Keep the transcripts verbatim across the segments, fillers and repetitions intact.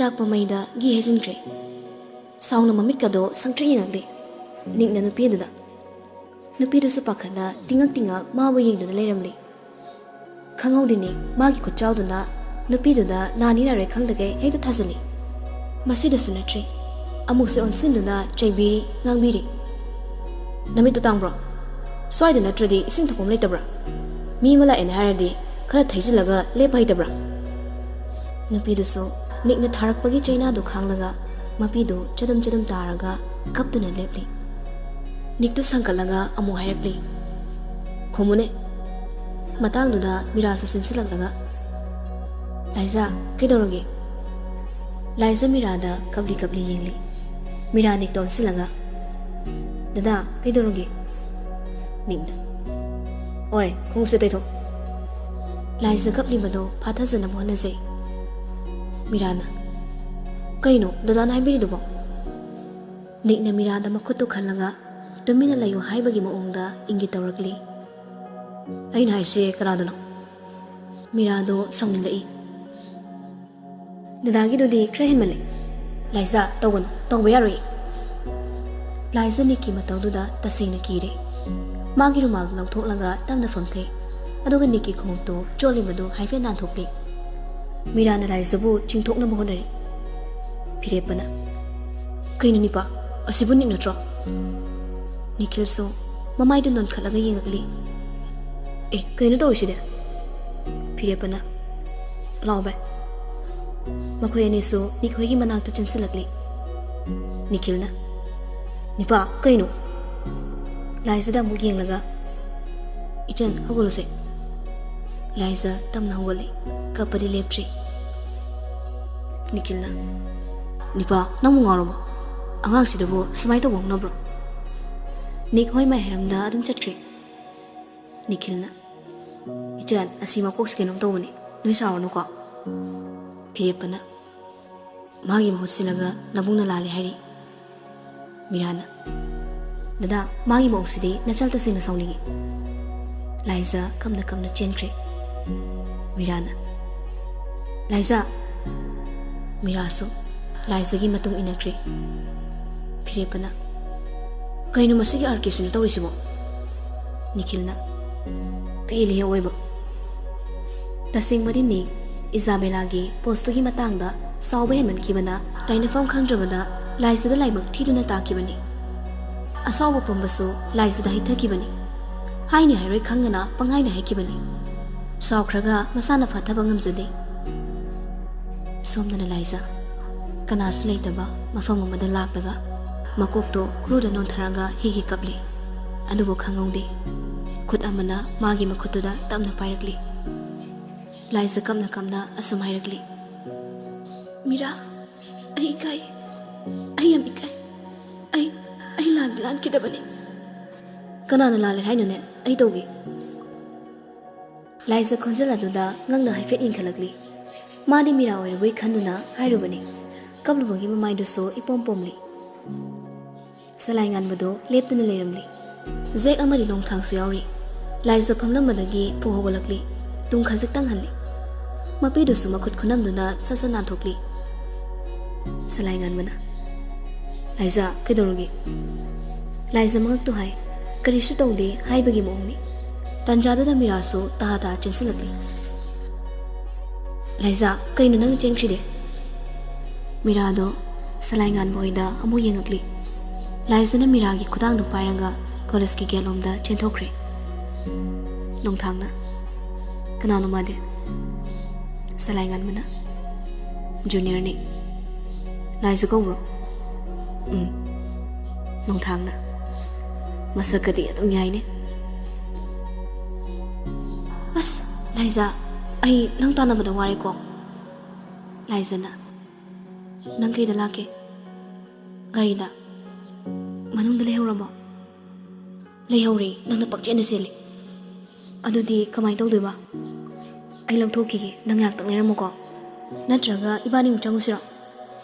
ꯂꯥꯛꯄ ꯃꯩꯗ ꯘꯤ ꯍꯩꯖꯤꯟꯈ꯭ꯔꯦ꯫ ꯁꯥꯎꯅ ꯃꯃꯤꯠꯀꯗꯣ ꯁꯪꯇ꯭ꯔꯤꯛ ꯌꯦꯡꯉꯛꯂꯤ꯫ ꯅꯤꯛꯅ ꯅꯨꯄꯤꯗꯨꯗ꯫ ꯅꯨꯄꯤꯗꯨꯁꯨ ꯄꯥꯈꯠꯅ ꯇꯤꯡꯉꯛ ꯇꯤꯡꯉꯛ ꯃꯥꯕꯨ ꯌꯦꯡꯗꯨꯅ ꯂꯩꯔꯝꯂꯤ꯫ ꯈꯪꯍꯧꯗꯦꯅꯦ, ꯃꯥꯒꯤ ꯈꯨꯠꯆꯥꯎꯗꯨꯅ ꯅꯨꯄꯤꯗꯨꯗ ꯅꯥꯅꯤ ꯅꯥꯔꯣꯏ ꯈꯪꯗꯒꯩ ꯍꯦꯛꯇ ꯊꯥꯖꯤꯜꯂꯤ꯫ ꯃꯁꯤꯗꯁꯨ ꯅꯠꯇ꯭ꯔꯤ, ꯑꯃꯨꯛꯁꯦ ꯑꯣꯟꯁꯤꯟꯗꯨꯅ ꯆꯩꯕꯤꯔꯤ, ꯉꯥꯡꯕꯤꯔꯤ꯫ "ꯅꯃꯤꯠꯇꯨ ꯇꯥꯡꯕ꯭ꯔꯣ? ꯁ꯭ꯋꯥꯏꯗ ꯅꯠꯇ꯭ꯔꯗꯤ ꯏꯁꯤꯡ ꯊꯛꯐꯝ ꯂꯩꯇꯕ꯭ꯔꯥ? ꯃꯤ ꯑꯃ ꯂꯥꯛꯑꯦꯅ ꯍꯥꯏꯔꯗꯤ ꯈꯔ ꯊꯩꯖꯤꯜꯂꯒ ꯂꯦꯞꯄ ꯍꯩꯇꯕ꯭ꯔꯥ?" ꯅꯨꯄꯤꯗꯨꯁꯨ ꯅꯤꯛꯅ ꯊꯥꯔꯛꯄꯒꯤ ꯆꯩꯅꯥꯗꯨ ꯈꯥꯡꯂꯒ ꯃꯄꯤꯗꯨ ꯆꯗꯨꯝ ꯆꯗꯨꯝ ꯇꯥꯔꯒ ꯀꯞꯇꯨꯅ ꯂꯦꯞꯂꯤ꯫ ꯅꯤꯛꯇꯨ ꯁꯪꯀꯠꯂꯒ ꯑꯃꯨꯛ ꯍꯥꯏꯔꯛꯂꯤ, "ꯈꯨꯝꯃꯨꯅꯦ!" ꯃꯇꯥꯡꯗꯨꯗ ꯃꯤꯔꯥꯁꯨ ꯆꯦꯟꯁꯤꯜꯂꯛꯂꯒ, "ꯂꯥꯏꯖꯥ, ꯀꯩꯗꯧꯔꯒꯦ?" ꯂꯥꯏꯖꯥ ꯃꯤꯔꯥꯗ ꯀꯞꯂꯤ ꯀꯞꯂꯤ ꯌꯦꯡꯂꯤ꯫ ꯃꯤꯔꯥ ꯅꯤꯛꯇ ꯑꯣꯟꯁꯤꯜꯂꯒ, "ꯗꯗꯥ, ꯀꯩꯗꯧꯔꯒꯦ?" ꯅꯤꯛꯅ, "ꯑꯣꯏ, ꯈꯣꯡꯎꯞꯁꯦ ꯇꯩꯊꯣꯛ!" ꯂꯥꯏꯖꯥ ꯀꯞꯂꯤꯕꯗꯣ ꯐꯥꯊꯖꯅꯕ ꯍꯣꯠꯅꯖꯩ꯫ ꯃꯤꯔꯥꯅ, "ꯀꯩꯅꯣ ꯗꯗꯥꯅ ꯍꯥꯏꯕꯤꯔꯤꯗꯨꯕꯣ?" ꯅꯤꯛꯅ ꯃꯤꯔꯥꯗ ꯃꯈꯨꯠꯇꯨ ꯈꯜꯂꯒ ꯇꯨꯃꯤꯟꯅ ꯂꯩꯌꯨ ꯍꯥꯏꯕꯒꯤ ꯃꯑꯣꯡꯗ ꯏꯪꯒꯤꯠ ꯇꯧꯔꯛꯂꯤ꯫ "ꯑꯩꯅ ꯍꯥꯏꯁꯦ ꯀꯅꯥꯗꯅꯣ?" ꯃꯤꯔꯥꯗꯣ ꯁꯥꯎꯅꯤꯡꯂꯛꯏ꯫ "ꯗꯗꯥꯒꯤꯗꯨꯗꯤ ꯈꯔ ꯍꯦꯟꯃꯜꯂꯦ꯫ ꯂꯥꯏꯖꯥ, ꯇꯧꯒꯅꯨ, ꯇꯧꯕ ꯌꯥꯔꯣꯏ!" ꯂꯥꯏꯖꯥ ꯅꯤꯛꯀꯤ ꯃꯇꯧꯗꯨꯗ ꯇꯁꯦꯡꯅ ꯀꯤꯔꯦ꯫ ꯃꯥꯒꯤ ꯔꯨꯃꯥꯜ ꯂꯧꯊꯣꯛꯂꯒ ꯇꯞꯅ ꯐꯝꯊꯩ, ꯑꯗꯨꯒ ꯅꯤꯛꯀꯤ ꯈꯣꯡꯎꯞꯇꯨ ꯆꯣꯠꯂꯤꯕꯗꯨ ꯍꯥꯏꯐꯦꯠ ꯅꯥꯟꯊꯣꯛꯂꯤ꯫ ꯃꯤꯔꯥꯅ ꯂꯥꯏꯖꯥꯕꯨ ꯆꯤꯡꯊꯣꯛꯅꯕ ꯍꯣꯠꯅꯔꯤ꯫ ꯐꯤꯔꯦꯞꯄꯅ, "ꯀꯩꯅꯣ ꯅꯤꯄꯥ, ꯑꯁꯤꯕꯨ ꯅꯤꯛ ꯅꯠꯇ꯭ꯔꯣ?" ꯅꯤꯈꯤꯜꯁꯨ ꯃꯃꯥꯏꯗꯨ ꯅꯣꯟꯈꯠꯂꯒ ꯌꯦꯡꯉꯛꯂꯤ꯫ "ꯑꯦ, ꯀꯩꯅꯣ ꯇꯧꯔꯤꯁꯤꯗꯤ?" ꯐꯤꯔꯦꯞꯄꯅ, "ꯂꯥꯛꯑꯣ ꯚꯥꯏ꯫" ꯃꯈꯣꯏ ꯑꯅꯤꯁꯨ ꯅꯤꯛ ꯍꯣꯏꯒꯤ ꯃꯅꯥꯛꯇ ꯆꯦꯟꯁꯤꯜꯂꯛꯂꯤ꯫ ꯅꯤꯈꯤꯜꯅ, "ꯅꯤꯄꯥ, ꯀꯩꯅꯣ?" ꯂꯥꯏꯖꯥꯗ ꯑꯃꯨꯛ ꯌꯦꯡꯂꯒ, "ꯏꯆꯟ, ꯍꯧꯒꯠꯂꯨꯁꯦ꯫" ꯂꯥꯏꯖꯥ ꯇꯞꯅ ꯍꯧꯒꯠꯂꯤ꯫ ꯀꯞꯄꯗꯤ ꯂꯦꯞꯇ꯭ꯔꯤ꯫ ꯅꯤꯈꯤꯜꯅ, "ꯅꯤꯄꯥ, ꯅꯪꯕꯨ ꯉꯥꯎꯔꯕꯣ? ꯑꯉꯥꯡꯁꯤꯗꯕꯨ ꯁꯨꯃꯥꯏꯅ ꯇꯧꯕ ꯍꯧꯅꯕ꯭ꯔꯣ?" ꯅꯤꯛ ꯍꯣꯏ ꯃꯥꯏ ꯍꯥꯏꯔꯝꯗ ꯑꯗꯨꯝ ꯆꯠꯈ꯭ꯔꯦ꯫ ꯅꯤꯈꯤꯜꯅ, "ꯏꯆꯟ, ꯑꯁꯤ ꯃꯀꯣꯛꯁꯤ ꯀꯩꯅꯣꯝ ꯇꯧꯕꯅꯤ, ꯅꯣꯏ ꯁꯥꯎꯔꯅꯨꯀꯣ꯫" ꯐꯤꯔꯦꯞꯄꯅ, "ꯃꯥꯒꯤ ꯃꯍꯨꯠ ꯁꯤꯜꯂꯒ ꯅꯕꯨꯡꯅ ꯂꯥꯜꯂꯦ ꯍꯥꯏꯔꯤ꯫" ꯃꯤꯔꯥꯅ, "ꯗꯗꯥ, ꯃꯥꯒꯤ ꯃꯑꯣꯡꯁꯤꯗꯤ ꯅꯆꯜ ꯇꯁꯦꯡꯅ ꯁꯥꯎꯅꯤꯡꯏ꯫" ꯂꯥꯏꯖꯥ ꯀꯞꯅ ꯀꯞꯅ ꯆꯦꯟꯈ꯭ꯔꯦ꯫ ꯃꯤꯔꯥꯅ, "ꯂꯥꯏꯖꯥ!" ꯃꯤꯔꯥꯁꯨ ꯂꯥꯏꯖꯒꯤ ꯃꯇꯨꯡ ꯏꯟꯅꯈ꯭ꯔꯦ꯫ ꯐꯤꯔꯦꯞꯄꯅ, "ꯀꯩꯅꯣ ꯃꯁꯤꯒꯤ ꯑꯥꯔ ꯀꯦꯁꯤꯅ ꯇꯧꯔꯤꯁꯤꯕꯣ?" ꯅꯤꯈꯤꯜꯅ, "ꯄꯦꯜꯂꯤꯍꯦ ꯑꯑꯣꯏꯕ!" ꯇꯁꯦꯡꯕꯗꯤꯅꯤ, ꯏꯖꯥꯕꯦꯂꯥꯒꯤ ꯄꯣꯁꯇꯨꯒꯤ ꯃꯇꯥꯡꯗ ꯁꯥꯎꯕ ꯍꯦꯟꯃꯟꯈꯤꯕꯅ ꯇꯥꯏꯅꯐꯝ ꯈꯪꯗ꯭ꯔꯕꯗ ꯂꯥꯏꯖꯗ ꯂꯥꯏꯕꯛ ꯊꯤꯗꯨꯅ ꯇꯥꯈꯤꯕꯅꯤ꯫ ꯑꯁꯥꯎꯕ ꯄꯨꯝꯕꯁꯨ ꯂꯥꯏꯖꯗ ꯍꯩꯊꯈꯤꯕꯅꯤ꯫ ꯍꯥꯏꯅꯤ ꯍꯥꯏꯔꯣꯏ ꯈꯪꯗꯅ ꯄꯪꯍꯥꯏꯅ ꯍꯥꯏꯈꯤꯕꯅꯤ꯫ ꯁꯥꯎꯈ꯭ꯔꯒ ꯃꯁꯥꯅ ꯐꯥꯊꯕ ꯉꯝꯖꯗꯦ꯫ ꯁꯣꯝꯗꯅ ꯂꯥꯏꯖ ꯀꯅꯥꯁꯨ ꯂꯩꯇꯕ ꯃꯐꯝ ꯑꯃꯗ ꯂꯥꯛꯂꯒ ꯃꯀꯣꯛꯇꯣ ꯈꯨꯔꯨꯗ ꯅꯣꯟꯊꯔꯒ ꯍꯤ ꯍꯤ ꯀꯞꯂꯤ꯫ ꯑꯗꯨꯕꯨ ꯈꯪꯍꯧꯗꯦ, ꯈꯨꯠ ꯑꯃꯅ ꯃꯥꯒꯤ ꯃꯈꯨꯠꯇꯨꯗ ꯇꯞꯅ ꯄꯥꯏꯔꯛꯂꯤ꯫ ꯂꯥꯏꯖ ꯀꯞꯅ ꯀꯞꯅ ꯑꯁꯨꯝ ꯍꯥꯏꯔꯛꯂꯤ, "ꯃꯤꯔꯥ, ꯑꯩ ꯏꯀꯥꯏ, ꯑꯩ ꯌꯥꯝ ꯏꯀꯥꯏ, ꯑꯩ, ꯑꯩ ꯂꯥꯟꯗꯤ ꯂꯥꯟꯈꯤꯗꯕꯅꯤ꯫" "ꯀꯅꯥꯅ ꯂꯥꯜꯂꯦ ꯍꯥꯏꯅꯣꯅꯦ? ꯑꯩ ꯇꯧꯒꯦ꯫" ꯂꯥꯏꯖ ꯈꯣꯟꯖꯦꯜ ꯑꯗꯨꯗ ꯉꯛꯅ ꯍꯥꯏꯐꯦꯠ ꯌꯦꯡꯈꯠꯂꯛꯂꯤ꯫ ꯃꯥꯗꯤ ꯃꯤꯔꯥ ꯑꯣꯏꯔꯕꯣꯏ ꯈꯟꯗꯨꯅ ꯍꯥꯏꯔꯨꯕꯅꯤ꯫ ꯀꯞꯂꯨꯕꯒꯤ ꯃꯃꯥꯏꯗꯨꯁꯨ ꯏꯄꯣꯝ ꯄꯣꯝꯂꯤ꯫ ꯁꯂꯥꯏ ꯉꯥꯟꯕꯗꯨ ꯂꯦꯞꯇꯅ ꯂꯩꯔꯝꯂꯤ꯫ ꯖꯦꯛ ꯑꯃꯗꯤ ꯂꯣꯡꯊꯥꯡꯁꯨ ꯌꯥꯎꯔꯤ꯫ ꯂꯥꯏꯖ ꯐꯝꯂꯝꯕꯗꯒꯤ ꯐꯨ ꯍꯧꯒꯠꯂꯛꯂꯤ꯫ ꯇꯨꯡ ꯈꯖꯤꯛꯇꯪ ꯍꯜꯂꯤ꯫ ꯃꯄꯤꯗꯨꯁꯨ ꯃꯈꯨꯠ ꯈꯨꯅꯝꯗꯨꯅ ꯁꯠ ꯁꯠ ꯅꯥꯟꯊꯣꯛꯂꯤ꯫ ꯁꯂꯥꯏ ꯉꯥꯟꯕꯅ, "ꯂꯥꯏꯖ, ꯀꯩꯗꯧꯔꯒꯦ?" ꯂꯥꯏꯖ ꯃꯉꯛꯇꯨ ꯍꯥꯏ꯫ ꯀꯔꯤꯁꯨ ꯇꯧꯗꯦ ꯍꯥꯏꯕꯒꯤ ꯃꯑꯣꯡꯅꯤ꯫ ꯇꯥꯟꯖꯥꯗꯨꯗ ꯃꯤꯔꯥꯁꯨ ꯇꯍꯥ ꯇꯍꯥ ꯆꯦꯟꯁꯤꯜꯂꯛꯂꯤ꯫ "ꯂꯥꯏꯖ, ꯀꯩꯅꯣ ꯅꯪ ꯆꯦꯟꯈ꯭ꯔꯤꯗꯤ?" ꯃꯤꯔꯥꯗꯣ ꯁꯂꯥꯏ ꯉꯥꯟꯕ ꯍꯣꯏꯗ ꯑꯃꯨꯛ ꯌꯦꯡꯉꯛꯂꯤ꯫ ꯂꯥꯏꯖꯅ ꯃꯤꯔꯥꯒꯤ ꯈꯨꯗꯥꯡꯗꯨ ꯄꯥꯏꯔꯒ ꯀꯣꯂꯦꯖꯀꯤ ꯒꯦꯠꯂꯣꯝꯗ ꯆꯦꯟꯊꯣꯛꯈ꯭ꯔꯦ꯫ ꯅꯣꯡꯊꯥꯡꯅ, "ꯀꯅꯥꯅꯣ ꯃꯥꯗꯤ?" ꯁꯂꯥꯏ ꯉꯥꯟꯕꯅ, "ꯖꯨꯅꯤꯌꯔꯅꯤ꯫" "ꯂꯥꯏꯖ ꯀꯧꯕ꯭ꯔꯣ?" "ꯎꯝ꯫" ꯅꯣꯡꯊꯥꯡꯅ, "ꯃꯁꯛꯀꯗꯤ ꯑꯗꯨꯝ ꯌꯥꯏꯅꯦ꯫" "ꯑꯁ, ꯂꯥꯏꯖ, ꯑꯩ ꯅꯪ ꯇꯥꯟꯅꯕꯗ ꯋꯥꯔꯦꯀꯣ꯫" ꯂꯥꯏꯖꯅ, "ꯅꯪ ꯀꯩꯗ ꯂꯥꯛꯀꯦ?" "ꯒꯥꯔꯤꯗ꯫" "ꯃꯅꯨꯡꯗ ꯂꯩꯍꯧꯔꯕꯣ?" "ꯂꯩꯍꯧꯔꯦ, ꯅꯪꯅ ꯄꯪꯆꯦꯟꯗ ꯆꯦꯜꯂꯤ꯫" "ꯑꯗꯨꯗꯤ ꯀꯃꯥꯏꯅ ꯇꯧꯗꯣꯏꯕ?" "ꯑꯩ ꯂꯧꯊꯣꯛꯈꯤꯒꯦ, ꯅꯪ ꯉꯥꯏꯍꯥꯛꯇꯪ ꯂꯩꯔꯝꯃꯨꯀꯣ꯫ ꯅꯠꯇ꯭ꯔꯒ ꯏꯕꯥꯅꯤꯃꯨꯛ ꯆꯪꯉꯨꯁꯤꯔꯣ?"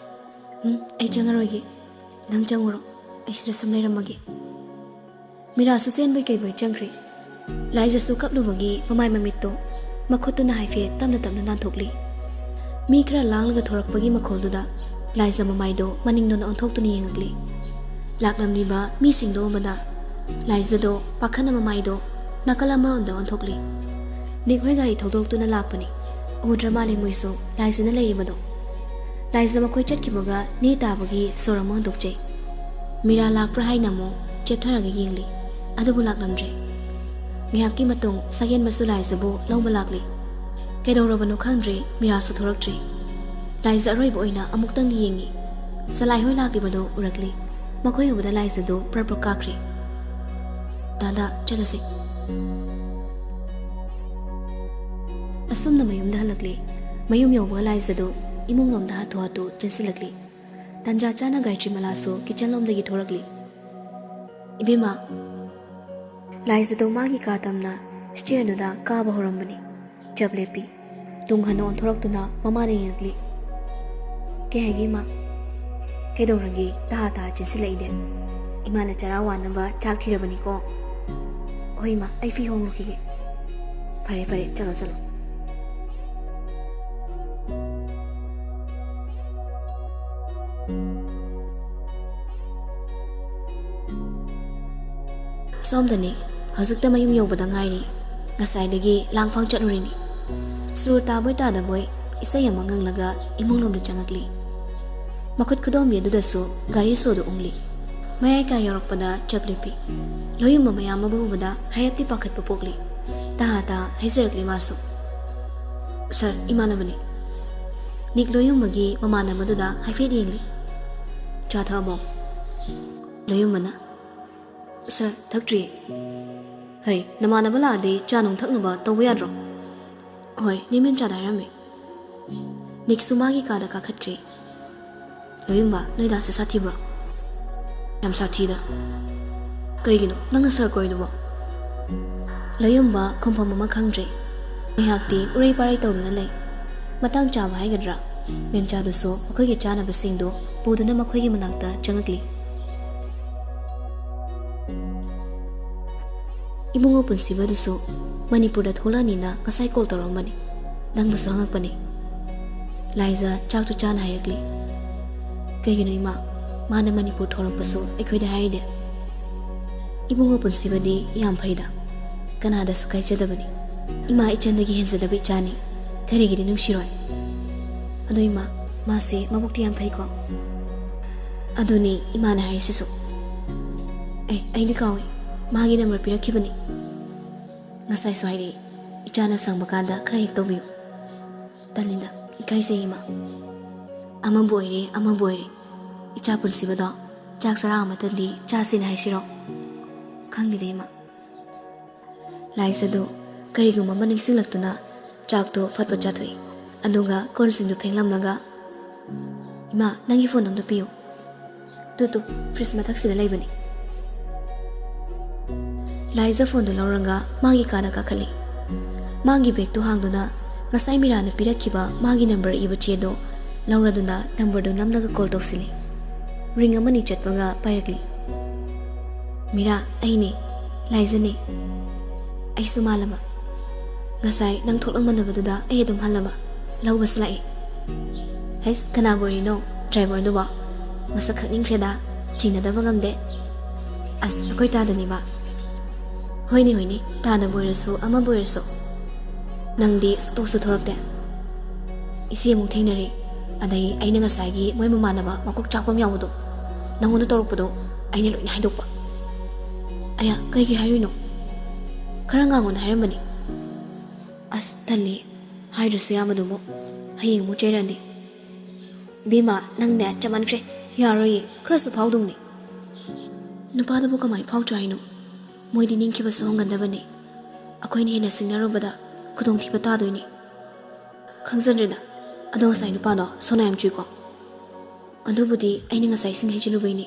"ꯎꯝ, ꯑꯩ ꯆꯪꯉꯔꯣꯏꯒꯦ, ꯅꯪ ꯆꯪꯉꯨꯔꯣ, ꯑꯩ ꯁꯤꯗ ꯁꯨꯝ ꯂꯩꯔꯝꯃꯒꯦ꯫" ꯃꯤꯔꯥꯁꯨ ꯆꯦꯟꯕꯣꯏ ꯀꯩꯕꯣꯏ ꯆꯪꯈ꯭ꯔꯦ꯫ ꯂꯥꯏꯖꯁꯨ ꯀꯞꯂꯨꯕꯒꯤ ꯃꯃꯥꯏ ꯃꯃꯤꯠꯇꯣ ꯃꯈꯨꯠꯇꯨꯅ ꯍꯥꯏꯐꯦꯠ ꯇꯞꯅ ꯇꯞꯅ ꯅꯥꯟꯊꯣꯛꯂꯤ꯫ ꯃꯤ ꯈꯔ ꯂꯥꯡꯂꯒ ꯊꯣꯔꯛꯄꯒꯤ ꯃꯈꯣꯜꯗꯨꯗ ꯂꯥꯏꯖ ꯃꯃꯥꯏꯗꯣ ꯃꯅꯤꯡꯗꯣꯟꯗ ꯑꯣꯟꯊꯣꯛꯇꯨꯅ ꯌꯦꯡꯉꯛꯂꯤ꯫ ꯂꯥꯛꯂꯝꯂꯤꯕ ꯃꯤꯁꯤꯡꯗꯣ ꯎꯕꯗ ꯂꯥꯏꯖꯗꯣ ꯄꯥꯈꯠꯅ ꯃꯃꯥꯏꯗꯣ ꯅꯥꯀꯜ ꯑꯃꯔꯣꯝꯗ ꯑꯣꯟꯊꯣꯛꯂꯤ꯫ ꯅꯤꯛ ꯍꯣꯏ ꯒꯥꯔꯤ ꯊꯧꯗꯣꯛꯇꯨꯅ ꯂꯥꯛꯄꯅꯤ꯫ ꯎꯗ꯭ꯔ ꯃꯥꯜꯂꯦ ꯃꯣꯏꯁꯨ ꯂꯥꯏꯖꯅ ꯂꯩꯔꯤꯕꯗꯣ꯫ ꯂꯥꯏꯖ ꯃꯈꯣꯏ ꯆꯠꯈꯤꯕꯒ ꯅꯦ ꯇꯥꯕꯒꯤ ꯁꯣꯔ ꯑꯃ ꯍꯣꯟꯗꯣꯛꯆꯩ꯫ ꯃꯤꯔꯥ ꯂꯥꯛꯄ꯭ꯔꯥ ꯍꯥꯏꯅ ꯑꯃꯨꯛ ꯆꯦꯞꯊꯔꯒ ꯌꯦꯡꯂꯤ꯫ ꯑꯗꯨꯕꯨ ꯂꯥꯛꯂꯝꯗ꯭ꯔꯦ꯫ ꯉꯥꯏꯍꯥꯛꯀꯤ ꯃꯇꯨꯡ ꯁꯒꯦꯟꯕꯁꯨ ꯂꯥꯏꯖꯕꯨ ꯂꯧꯕ ꯂꯥꯛꯂꯤ꯫ ꯀꯩꯗꯧꯔꯕꯅꯣ ꯈꯪꯗ꯭ꯔꯦ, ꯃꯤꯔꯥꯁꯨ ꯊꯣꯔꯛꯇ꯭ꯔꯦ꯫ ꯂꯥꯏꯖ ꯑꯔꯣꯏꯕ ꯑꯣꯏꯅ ꯑꯃꯨꯛꯇꯪꯗꯤ ꯌꯦꯡꯉꯤ꯫ ꯁꯂꯥꯏ ꯍꯣꯏ ꯂꯥꯛꯂꯤꯕꯗꯨ ꯎꯔꯛꯂꯤ꯫ ꯃꯈꯣꯏ ꯎꯕꯗ ꯂꯥꯏꯖꯗꯨ ꯄ꯭ꯔꯞ ꯄ꯭ꯔꯞ ꯀꯥꯈ꯭ꯔꯦ꯫ "ꯗꯥꯗꯥ, ꯆꯠꯂꯁꯤ꯫" ꯑꯁꯨꯝꯅ ꯃꯌꯨꯝꯗ ꯍꯜꯂꯛꯂꯤ꯫ ꯃꯌꯨꯝ ꯌꯧꯕꯒ ꯂꯥꯏꯖꯗꯨ ꯏꯃꯨꯡ ꯂꯣꯝꯗ ꯍꯥꯊꯨ ꯍꯥꯊꯨ ꯆꯦꯟꯁꯤꯜꯂꯛꯂꯤ꯫ ꯇꯟꯖꯥ ꯆꯥꯅ ꯒꯥꯌꯇ꯭ꯔꯤꯃꯂꯥꯁꯨ ꯀꯤꯆꯟ ꯂꯣꯝꯗꯒꯤ ꯊꯣꯔꯛꯂꯤ꯫ "ꯏꯕꯦꯝꯃ!" ꯂꯥꯏꯖꯗꯣ ꯃꯥꯒꯤ ꯀꯥ ꯇꯝꯅ ꯁ꯭ꯇꯤꯌꯔꯗꯨꯗ ꯀꯥꯕ ꯍꯧꯔꯝꯕꯅꯤ꯫ ꯆꯞ ꯂꯦꯞꯄꯤ꯫ ꯇꯨꯡ ꯍꯟꯅ ꯑꯣꯟꯊꯣꯔꯛꯇꯨꯅ ꯃꯃꯥꯗ ꯌꯦꯡꯉꯛꯂꯤ꯫ "ꯀꯩ ꯍꯥꯏꯒꯦ, ꯏꯃꯥ?" "ꯀꯩꯗꯧꯔꯒꯦ? ꯇꯍꯥ ꯇꯍꯥ ꯆꯦꯟꯁꯤꯜꯂꯛꯏꯗꯤ?" "ꯏꯃꯥꯅ ꯆꯔꯥ ꯋꯥꯅꯕ ꯆꯥꯛ ꯊꯤꯔꯕꯅꯤꯀꯣ꯫" "ꯍꯣꯏ, ꯏꯃꯥ, ꯑꯩ ꯐꯤ ꯍꯣꯡꯂꯨꯈꯤꯒꯦ꯫" "ꯐꯔꯦ, ꯐꯔꯦ, ꯆꯠꯂꯣ, ꯆꯠꯂꯣ꯫" ꯁꯣꯝꯗꯅꯤ, ꯍꯧꯖꯤꯛꯇ ꯃꯌꯨꯝ ꯌꯧꯕꯗ ꯉꯥꯏꯔꯤ꯫ ꯉꯁꯥꯏꯗꯒꯤ ꯂꯥꯡꯐꯥꯡ ꯆꯠꯂꯨꯔꯤꯅꯤ꯫ ꯁꯨꯔ ꯇꯥꯕꯣꯏ ꯇꯥꯗꯕꯣꯏ ꯏꯁꯩ ꯑꯃ ꯉꯪꯂꯒ ꯏꯃꯨꯡꯂꯣꯝꯗ ꯆꯪꯉꯛꯂꯤ꯫ ꯃꯈꯨꯠ ꯈꯨꯗꯣꯝꯕꯤ ꯑꯗꯨꯗꯁꯨ ꯒꯥꯔꯤ ꯁꯣꯗꯨ ꯎꯪꯂꯤ꯫ ꯃꯌꯥꯏ ꯀꯥ ꯌꯧꯔꯛꯄꯗ ꯆꯞ ꯂꯦꯞꯄꯤ꯫ ꯂꯣꯌꯨꯝꯕ ꯃꯌꯥꯝ ꯑꯃꯕꯨ ꯎꯕꯗ ꯍꯥꯏꯔꯞꯇꯤ ꯄꯥꯈꯠꯄ ꯄꯣꯛꯂꯤ꯫ ꯇꯍꯥ ꯇꯍꯥ ꯍꯥꯏꯖꯔꯛꯂꯤ ꯃꯥꯁꯨ꯫ "ꯁꯥꯔ, ꯏꯃꯥꯟꯅꯕꯅꯤ꯫" ꯅꯤꯛ ꯂꯣꯌꯨꯝꯕꯒꯤ ꯃꯃꯥꯟꯅꯕꯗꯨꯗ ꯍꯥꯏꯐꯦꯠ ꯌꯦꯡꯂꯤ꯫ "ꯆꯥ ꯊꯛꯑꯕꯣ?" ꯂꯣꯌꯨꯝꯕꯅ, "ꯁꯥꯔ, ꯊꯛꯇ꯭ꯔꯤꯌꯦ꯫" "ꯍꯩ, ꯅꯃꯥꯟꯅꯕ ꯂꯥꯛꯑꯗꯤ ꯆꯥ ꯅꯨꯡ ꯊꯛꯅꯕ ꯇꯧꯕ ꯌꯥꯗ꯭ꯔꯣ?" "ꯍꯣꯏ, ꯅꯦ ꯃꯦꯝꯆꯥꯗ ꯍꯥꯏꯔꯝꯃꯦ꯫" ꯅꯤꯛꯁꯨ ꯃꯥꯒꯤ ꯀꯥꯗ ꯀꯥꯈꯠꯈ꯭ꯔꯦ꯫ "ꯂꯣꯌꯨꯝꯕ, ꯅꯣꯏ ꯗꯥꯁꯦ ꯁꯥꯊꯤꯕ꯭ꯔꯣ?" "ꯌꯥꯝ ꯁꯥꯊꯤꯗ꯫" "ꯀꯩꯒꯤꯅꯣ ꯅꯪꯅ ꯁꯥꯔ ꯀꯧꯔꯤꯗꯨꯕꯣ?" ꯂꯣꯌꯨꯝꯕ ꯈꯨꯝꯐꯝ ꯑꯃ ꯈꯪꯗ꯭ꯔꯦ꯫ ꯉꯥꯏꯍꯥꯛꯇꯤ ꯎꯔꯩ ꯄꯥꯔꯩ ꯇꯧꯗꯨꯅ ꯂꯩ꯫ ꯃꯇꯥꯡ ꯆꯥꯕ ꯍꯥꯏꯒꯗ꯭ꯔꯥ, ꯃꯦꯝꯆꯥꯗꯨꯁꯨ ꯃꯈꯣꯏꯒꯤ ꯆꯥꯅꯕꯁꯤꯡꯗꯨ ꯄꯨꯗꯨꯅ ꯃꯈꯣꯏꯒꯤ ꯃꯅꯥꯛꯇ ꯆꯪꯉꯛꯂꯤ꯫ ꯏꯕꯨꯡꯉꯣ ꯄꯨꯟꯁꯤꯕꯗꯨꯁꯨ ꯃꯅꯤꯄꯨꯔꯗ ꯊꯣꯛꯂꯛꯑꯅꯤꯅ ꯉꯁꯥꯏ ꯀꯣꯜ ꯇꯧꯔꯛꯑꯝꯕꯅꯤ꯫ ꯅꯪꯕꯨꯁꯨ ꯍꯪꯉꯛꯄꯅꯤ꯫ ꯂꯥꯏꯖ ꯆꯥꯛꯇꯨ ꯆꯥꯅ ꯍꯥꯏꯔꯛꯂꯤ꯫ "ꯀꯩꯒꯤꯅꯣ ꯏꯃꯥ? ꯃꯥꯅ ꯃꯅꯤꯄꯨꯔ ꯊꯣꯔꯛꯄꯁꯨ ꯑꯩꯈꯣꯏꯗ ꯍꯥꯏꯔꯤꯗꯦ?" "ꯏꯕꯨꯡꯉꯣ ꯄꯨꯟꯁꯤꯕꯗꯤ ꯌꯥꯝ ꯐꯩꯗ, ꯀꯅꯥꯗꯁꯨ ꯀꯥꯏꯖꯗꯕꯅꯤ꯫ ꯏꯃꯥ ꯏꯆꯟꯗꯒꯤ ꯍꯦꯟꯖꯗꯕ ꯏꯆꯥꯅꯤ, ꯀꯔꯤꯒꯤꯗꯤ ꯅꯨꯡꯁꯤꯔꯣꯏ? ꯑꯗꯣ ꯏꯃꯥ, ꯃꯥꯁꯦ ꯃꯕꯨꯛꯇꯤ ꯌꯥꯝ ꯐꯩꯀꯣ?" "ꯑꯗꯨꯅꯤ ꯏꯃꯥꯅ ꯍꯥꯏꯔꯤꯁꯤꯁꯨ꯫ ꯑꯦ, ꯑꯩꯗꯤ ꯀꯥꯎꯏ, ꯃꯥꯒꯤ ꯅꯝꯕꯔ ꯄꯤꯔꯛꯈꯤꯕꯅꯤ꯫ ꯉꯁꯥꯏꯁꯨ ꯍꯥꯏꯔꯛꯏ, ꯏꯆꯥꯅ ꯁꯪꯕ ꯀꯥꯟꯗ ꯈꯔ ꯍꯦꯛ ꯇꯧꯕꯤꯌꯨ꯫ ꯇꯜꯂꯤꯗ, ꯏꯀꯥꯏꯖꯩ ꯏꯃꯥ꯫ ꯑꯃꯕꯨ ꯑꯣꯏꯔꯦ, ꯑꯃꯕꯨ ꯑꯣꯏꯔꯦ, ꯏꯆꯥ ꯄꯨꯟꯁꯤꯕꯗꯣ ꯆꯥꯛ ꯆꯔꯥ ꯑꯃꯇꯗꯤ ꯆꯥꯁꯤꯅ ꯍꯥꯏꯁꯤꯔꯣ? ꯈꯪꯗꯦꯗ ꯏꯃꯥ꯫" ꯂꯥꯏꯖꯗꯨ ꯀꯔꯤꯒꯨꯝꯕ ꯑꯃ ꯅꯤꯡꯁꯤꯡꯂꯛꯇꯨꯅ ꯆꯥꯛꯇꯨ ꯐꯠ ꯐꯠ ꯆꯥꯊꯣꯛꯏ꯫ ꯑꯗꯨꯒ ꯀꯣꯟꯁꯤꯡꯗꯨ ꯐꯦꯡꯂꯝꯂꯒ, "ꯏꯃꯥ, ꯅꯪꯒꯤ ꯐꯣꯟꯗꯣ ꯑꯝꯇ ꯄꯤꯌꯨ꯫ ꯇꯨ, ꯇꯨ, ꯐ꯭ꯔꯤꯖ ꯃꯊꯛꯁꯤꯗ ꯂꯩꯕꯅꯤ꯫" ꯂꯥꯏꯖ ꯐꯣꯟꯗꯨ ꯂꯧꯔꯒ ꯃꯥꯒꯤ ꯀꯥꯗ ꯀꯥꯈꯠꯂꯤ꯫ ꯃꯥꯒꯤ ꯕꯦꯒꯇꯨ ꯍꯥꯡꯗꯨꯅ ꯉꯁꯥꯏ ꯃꯤꯔꯥꯅ ꯄꯤꯔꯛꯈꯤꯕ ꯃꯥꯒꯤ ꯅꯝꯕꯔ ꯏꯕ ꯆꯦꯗꯣ ꯂꯧꯔꯗꯨꯅ ꯅꯝꯕꯔꯗꯨ ꯅꯝꯂꯒ ꯀꯣꯜ ꯇꯧꯁꯤꯜꯂꯤ꯫ ꯔꯤꯡ ꯑꯃꯅꯤ ꯆꯠꯄꯒ ꯄꯥꯏꯔꯛꯂꯤ꯫ "ꯃꯤꯔꯥ, ꯑꯩꯅꯦ, ꯂꯥꯏꯖꯅꯦ꯫ ꯑꯩꯁꯨ ꯃꯥꯜꯂꯕ꯫ ꯉꯁꯥꯏ ꯅꯪ ꯊꯣꯛꯂꯛꯃꯟꯅꯕꯗꯨꯗ ꯑꯩ ꯑꯗꯨꯝ ꯍꯜꯂꯕ꯫ ꯂꯧꯕꯁꯨ ꯂꯥꯛꯏ꯫" "ꯍꯩꯁ, ꯀꯅꯥꯕꯨ ꯑꯣꯏꯔꯤꯅꯣ? ꯗ꯭ꯔꯥꯏꯚꯔꯗꯨꯕꯣ? ꯃꯁꯛ ꯈꯪꯅꯤꯡꯈ꯭ꯔꯦꯗ, ꯆꯤꯡꯅꯗꯕ ꯉꯝꯗꯦ꯫" "ꯑꯁ, ꯑꯩꯈꯣꯏ ꯇꯥꯗꯅꯤꯕ꯫" "ꯍꯣꯏꯅꯦ, ꯍꯣꯏꯅꯦ, ꯇꯥꯗꯕ ꯑꯣꯏꯔꯁꯨ ꯑꯃꯕꯨ ꯑꯣꯏꯔꯁꯨ꯫ ꯅꯪꯗꯤ ꯁꯨꯛꯊꯣꯛꯁꯨ ꯊꯣꯔꯛꯇꯦ꯫ ꯏꯆꯦ ꯑꯃꯨꯛ ꯊꯦꯡꯅꯔꯦ꯫ ꯑꯗꯩ ꯑꯩꯅ ꯉꯁꯥꯏꯒꯤ ꯃꯣꯏ ꯃꯃꯥꯟꯅꯕ ꯃꯀꯣꯛ ꯆꯥꯛꯄ ꯑꯃ ꯌꯥꯎꯕꯗꯣ, ꯅꯪꯉꯣꯟꯗ ꯇꯧꯔꯛꯄꯗꯣ ꯑꯩꯅ ꯂꯣꯏꯅ ꯍꯥꯏꯗꯣꯛꯄ꯫" "ꯑꯌꯥ, ꯀꯩꯒꯤ ꯍꯥꯏꯔꯨꯏꯅꯣ? ꯈꯔ ꯉꯥꯡꯉꯣꯅ ꯍꯥꯏꯔꯝꯕꯅꯤ꯫" "ꯑꯁ, ꯇꯜꯂꯤ, ꯍꯥꯏꯗ꯭ꯔꯁꯨ ꯌꯥꯕꯗꯨꯕꯨ, ꯍꯌꯦꯡ ꯑꯃꯨꯛ ꯆꯩꯔꯛꯑꯅꯤ꯫" "ꯏꯕꯦꯝꯃ, ꯅꯪꯅꯦ ꯆꯃꯟꯈ꯭ꯔꯦ, ꯌꯥꯔꯣꯏꯌꯦ, ꯈꯔꯁꯨ ꯐꯥꯎꯗꯧꯅꯤ꯫ ꯅꯨꯄꯥꯗꯨꯕꯨ ꯀꯃꯥꯏꯅ ꯐꯥꯎꯗ꯭ꯔꯣ ꯍꯥꯏꯅꯣ? ꯃꯣꯏꯗꯤ ꯅꯤꯡꯈꯤꯕꯁꯨ ꯍꯣꯡꯒꯟꯗꯕꯅꯤ꯫ ꯑꯩꯈꯣꯏꯅ ꯍꯦꯟꯅ ꯁꯤꯡꯅꯔꯨꯕꯗ ꯈꯨꯗꯣꯡꯊꯤꯕ ꯇꯥꯗꯣꯏꯅꯤ꯫" "ꯈꯪꯖꯗ꯭ꯔꯦꯗ, ꯑꯗꯣ ꯉꯁꯥꯏ ꯅꯨꯄꯥꯗꯣ ꯁꯣꯅꯥ ꯌꯥꯝ ꯆꯨꯏꯀꯣ?" "ꯑꯗꯨꯕꯨꯗꯤ ꯑꯩꯅ ꯉꯁꯥꯏ ꯏꯁꯤꯡ ꯍꯩꯖꯤꯜꯂꯨꯕꯩꯅꯦ꯫"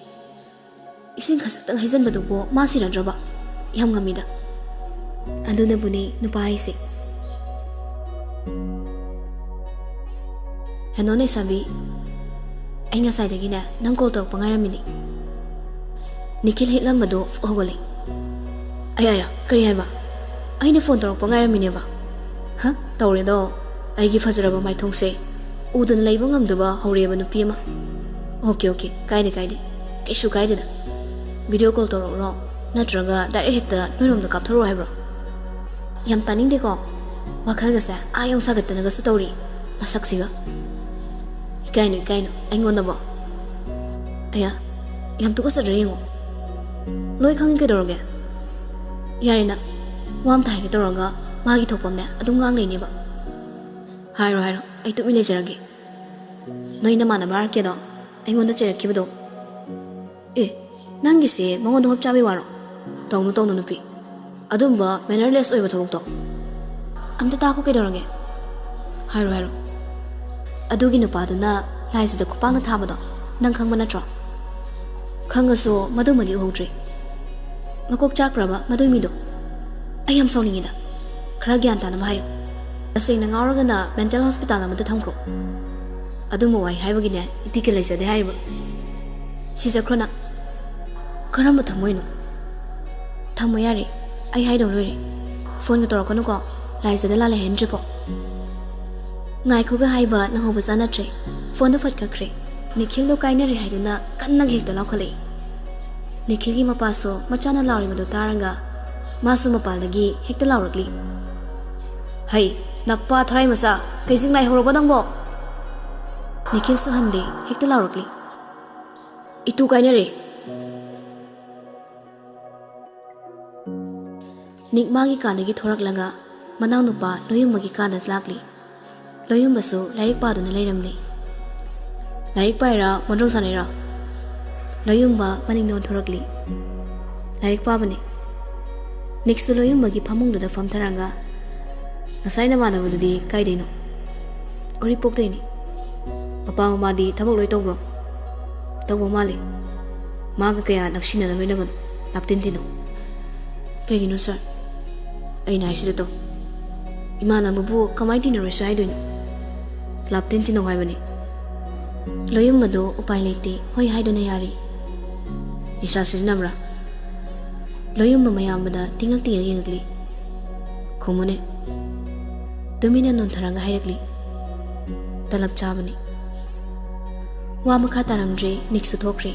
"ꯏꯁꯤꯡ ꯈꯖꯤꯛꯇꯪ ꯍꯩꯖꯤꯟꯕꯗꯨꯕꯨ ꯃꯥ ꯁꯤꯔꯗ꯭ꯔꯕ? ꯌꯥꯝ ꯉꯝꯃꯤꯗ꯫" "ꯑꯗꯨꯅꯕꯨꯅꯦ ꯅꯨꯄꯥ ꯍꯥꯏꯁꯦ꯫" "ꯍꯦꯅꯣ ꯂꯩꯁꯥꯕꯤ, ꯑꯩ ꯉꯁꯥꯏꯗꯒꯤꯅꯦ ꯅꯪ ꯀꯣꯜ ꯇꯧꯔꯛꯄ ꯉꯥꯏꯔꯝꯃꯤꯅꯦ꯫" ꯅꯤꯈꯤꯜ ꯍꯤꯛꯂꯝꯕꯗꯨ ꯐꯨꯛ ꯍꯧꯒꯠꯂꯦ꯫ "ꯑꯌꯥ, ꯑꯌꯥ, ꯀꯔꯤ ꯍꯥꯏꯕ? ꯑꯩꯅ ꯐꯣꯟ ꯇꯧꯔꯛꯄ ꯉꯥꯏꯔꯝꯃꯤꯅꯦꯕ? ꯍ? ꯇꯧꯔꯦꯗꯣ, ꯑꯩꯒꯤ ꯐꯖꯔꯕ ꯃꯥꯏꯊꯣꯡꯁꯦ꯫ ꯎꯗꯅ ꯂꯩꯕ ꯉꯝꯗꯕ ꯍꯧꯔꯛꯑꯦꯕ ꯅꯨꯄꯤ ꯑꯃ꯫ ꯑꯣꯀꯦ, ꯑꯣꯀꯦ, ꯀꯥꯏꯗꯦ, ꯀꯥꯏꯗꯦ, ꯀꯩꯁꯨ ꯀꯥꯏꯗꯦꯗ꯫ ꯚꯤꯗꯤꯑꯣ ꯀꯣꯜ ꯇꯧꯔꯛꯎꯔꯣ? ꯅꯠꯇ꯭ꯔꯒ ꯗꯥꯏꯔꯦꯛ ꯍꯦꯛꯇ ꯅꯣꯏꯔꯣꯝꯗ ꯀꯥꯞꯊꯣꯔꯛꯑꯣ ꯍꯥꯏꯕ꯭ꯔꯣ? ꯌꯥꯝ ꯇꯥꯅꯤꯡꯗꯦꯀꯣ꯫ ꯋꯥꯈꯜꯒꯁꯦ ꯑꯥ ꯌꯧ ꯁꯥꯒꯠꯇꯅꯒꯁꯨ ꯇꯧꯔꯤ꯫ ꯃꯁꯛꯁꯤꯒ꯫ ꯏꯀꯥꯏꯅꯨ, ꯏꯀꯥꯏꯅꯨ, ꯑꯩꯉꯣꯟꯗꯕꯣ꯫ ꯑꯌꯥ, ꯌꯥꯝ ꯇꯨꯀꯠꯆꯗ꯭ꯔꯥ ꯌꯦꯡꯉꯣ꯫ ꯂꯣꯏ ꯈꯪꯉꯤ, ꯀꯩꯗꯧꯔꯒꯦ? ꯌꯥꯔꯦ ꯅꯪ, ꯋꯥ ꯑꯝꯇ ꯍꯥꯏꯒꯦ ꯇꯧꯔꯒ ꯃꯥꯒꯤ ꯊꯣꯛꯄ ꯑꯃꯅꯦ ꯑꯗꯨꯝ ꯉꯥꯡ ꯂꯩꯅꯦꯕ꯫ ꯍꯥꯏꯔꯣ, ꯍꯥꯏꯔꯣ, ꯑꯩ ꯇꯨꯃꯤꯟ ꯂꯩꯖꯔꯒꯦ꯫ ꯅꯣꯏ ꯅꯃꯥꯟꯅꯕ ꯑꯥꯔ ꯀꯦꯗꯣ ꯑꯩꯉꯣꯟꯗ ꯆꯩꯔꯛꯈꯤꯕꯗꯣ꯫ ꯑꯦ, ꯅꯪꯒꯤꯁꯦ ꯃꯉꯣꯟꯗ ꯍꯣꯞ ꯆꯥꯕꯩ ꯋꯥꯔꯣ? ꯇꯧꯅꯨ, ꯇꯧꯅꯨ ꯅꯨꯄꯤ, ꯑꯗꯨꯝꯕ ꯃꯦꯅꯔꯂꯦꯁ ꯑꯣꯏꯕ ꯊꯕꯛꯇꯣ꯫ ꯑꯝꯇ ꯇꯥꯈꯣ, ꯀꯩꯗꯧꯔꯒꯦ? ꯍꯥꯏꯔꯣ, ꯍꯥꯏꯔꯣ꯫ ꯑꯗꯨꯒꯤ ꯅꯨꯄꯥꯗꯨꯅ ꯂꯥꯏꯁꯤꯗ ꯈꯨꯄꯥꯛꯅ ꯊꯥꯕꯗꯣ ꯅꯪ ꯈꯪꯕ ꯅꯠꯇ꯭ꯔꯣ? ꯈꯪꯉꯁꯨ ꯃꯗꯨꯃꯗꯤ ꯎꯍꯧꯗ꯭ꯔꯦ꯫ ꯃꯀꯣꯛ ꯆꯥꯛꯈ꯭ꯔꯕ ꯃꯗꯨꯏ ꯃꯤꯗꯣ? ꯑꯩ ꯌꯥꯝ ꯁꯥꯎꯅꯤꯡꯉꯤꯗ꯫ ꯈꯔ ꯒ꯭ꯌꯥꯟ ꯇꯥꯅꯕ ꯍꯥꯏꯌꯨ꯫ ꯇꯁꯦꯡꯅ ꯉꯥꯎꯔꯒꯅ ꯃꯦꯟꯇꯦꯜ ꯍꯣꯁꯄꯤꯇꯥꯜ ꯑꯃꯗ ꯊꯝꯈ꯭ꯔꯣ꯫ ꯑꯗꯨꯝꯕ ꯋꯥꯍꯩ ꯍꯥꯏꯕꯒꯤꯅꯦ ꯏꯇꯤꯛꯀ ꯂꯩꯖꯗꯦ ꯍꯥꯏꯔꯤꯕ꯫ ꯁꯤ ꯆꯠꯈ꯭ꯔꯣ ꯅꯪ꯫ ꯀꯔꯝꯕ ꯊꯃꯣꯏꯅꯣ? ꯊꯝꯃꯣ ꯌꯥꯔꯦ, ꯑꯩ ꯍꯥꯏꯗꯧ ꯂꯣꯏꯔꯦ꯫ ꯐꯣꯟꯒ ꯇꯧꯔꯛꯀꯅꯨꯀꯣ, ꯂꯥꯏꯖꯗ ꯂꯥꯜꯂꯦ ꯍꯥꯏꯍꯟꯗ꯭ꯔꯤꯐꯥꯎ꯫ ꯉꯥꯏꯈꯣꯒ ꯍꯥꯏꯕ ꯅꯪꯍꯧꯕ ꯆꯥꯅꯗ꯭ꯔꯦ꯫ ꯐꯣꯟꯗꯣ ꯐꯠ ꯀꯛꯈ꯭ꯔꯦ꯫ ꯅꯤꯈꯤꯜꯗꯣ ꯀꯥꯏꯅꯔꯦ ꯍꯥꯏꯗꯨꯅ ꯀꯟꯅꯒ ꯍꯦꯛꯇ ꯂꯥꯎꯈꯠꯂꯛꯏ꯫ ꯅꯤꯈꯤꯜꯒꯤ ꯃꯄꯥꯁꯨ ꯃꯆꯥꯅ ꯂꯥꯎꯔꯤꯕꯗꯨ ꯇꯥꯔꯒ ꯃꯥꯁꯨ ꯃꯄꯥꯟꯗꯒꯤ ꯍꯦꯛꯇ ꯂꯥꯎꯔꯛꯂꯤ꯫ "ꯍꯩ, ꯅꯄꯥ ꯊꯣꯔꯥꯏ ꯃꯆꯥ, ꯀꯩꯖꯤꯡ ꯂꯥꯏ ꯍꯧꯔꯕꯣ ꯅꯪꯕꯣ?" ꯅꯤꯈꯤꯜꯁꯨ ꯍꯟꯗꯦ, ꯍꯦꯛꯇ ꯂꯥꯎꯔꯛꯂꯤ꯫ "ꯏꯇꯨ ꯀꯥꯏꯅꯔꯦ!" ꯅꯤꯛ ꯃꯥꯒꯤ ꯀꯥꯗꯒꯤ ꯊꯣꯔꯛꯂꯒ ꯃꯅꯥꯎꯅꯨꯄꯥ ꯂꯣꯌꯨꯝꯕꯒꯤ ꯀꯥꯗ ꯂꯥꯛꯂꯤ꯫ ꯂꯣꯌꯨꯝꯕꯁꯨ ꯂꯥꯏꯔꯤꯛ ꯄꯥꯗꯨꯅ ꯂꯩꯔꯝꯂꯤ꯫ "ꯂꯥꯏꯔꯤꯛ ꯄꯥꯏꯔꯥ, ꯃꯣꯟꯗ꯭ꯔꯣꯡ ꯁꯥꯟꯅꯩꯔꯥ?" ꯂꯣꯌꯨꯝꯕ ꯃꯅꯤꯡꯗ ꯑꯣꯟꯊꯣꯔꯛꯂꯤ꯫ "ꯂꯥꯏꯔꯤꯛ ꯄꯥꯕꯅꯤ꯫" ꯅꯤꯛꯁꯨ ꯂꯣꯌꯨꯝꯕꯒꯤ ꯐꯃꯨꯡꯗꯨꯗ ꯐꯝꯊꯔꯒ, "ꯉꯁꯥꯏ ꯅꯃꯥꯟꯅꯕꯗꯨꯗꯤ ꯀꯥꯏꯗꯩꯅꯣ?" "ꯎꯔꯤꯄꯣꯛꯇꯩꯅꯤ꯫" "ꯃꯄꯥ ꯃꯃꯥꯗꯤ ꯊꯕꯛ ꯂꯣꯏ ꯇꯧꯕ꯭ꯔꯣ?" "ꯇꯧꯕ ꯃꯥꯜꯂꯤ꯫" "ꯃꯥꯒ ꯀꯌꯥ ꯅꯛꯁꯤꯟꯅꯅ ꯂꯣꯏꯅꯒꯅꯨ, ꯂꯥꯞꯇꯤꯟ ꯇꯤꯟꯅꯧ꯫" "ꯀꯩꯒꯤꯅꯣ ꯁꯥꯔ?" "ꯑꯩꯅ ꯍꯥꯏꯁꯤꯗ ꯇꯧ꯫ ꯏꯃꯥꯟꯅꯕꯕꯨ ꯀꯃꯥꯏꯅ ꯇꯤꯟꯅꯔꯣꯏꯁꯤ ꯍꯥꯏꯗꯣꯏꯅꯣ? ꯂꯥꯞꯇꯤꯟ ꯇꯤꯟꯅꯧ ꯍꯥꯏꯕꯅꯤ꯫" ꯂꯣꯌꯨꯝꯕꯗꯨ ꯎꯄꯥꯏ ꯂꯩꯇꯦ, ꯍꯣꯏ ꯍꯥꯏꯗꯨꯅ ꯌꯥꯔꯤ꯫ "ꯅꯤꯁꯥ ꯁꯤꯖꯤꯟꯅꯕ꯭ꯔꯥ?" ꯂꯣꯌꯨꯝꯕ ꯃꯌꯥꯝꯕꯗ ꯇꯤꯡꯉꯛ ꯇꯤꯡꯉꯛ ꯌꯦꯡꯉꯛꯂꯤ꯫ "ꯈꯨꯝꯃꯨꯅꯦ꯫" ꯇꯨꯃꯤꯟꯅ ꯅꯣꯟꯊꯔꯒ ꯍꯥꯏꯔꯛꯂꯤ꯫ ꯇꯂꯞ ꯆꯥꯕꯅꯤ꯫ ꯋꯥ ꯃꯈꯥ ꯇꯥꯔꯝꯗ꯭ꯔꯦ꯫ ꯅꯤꯛꯁꯨ ꯊꯣꯛꯈ꯭ꯔꯦ꯫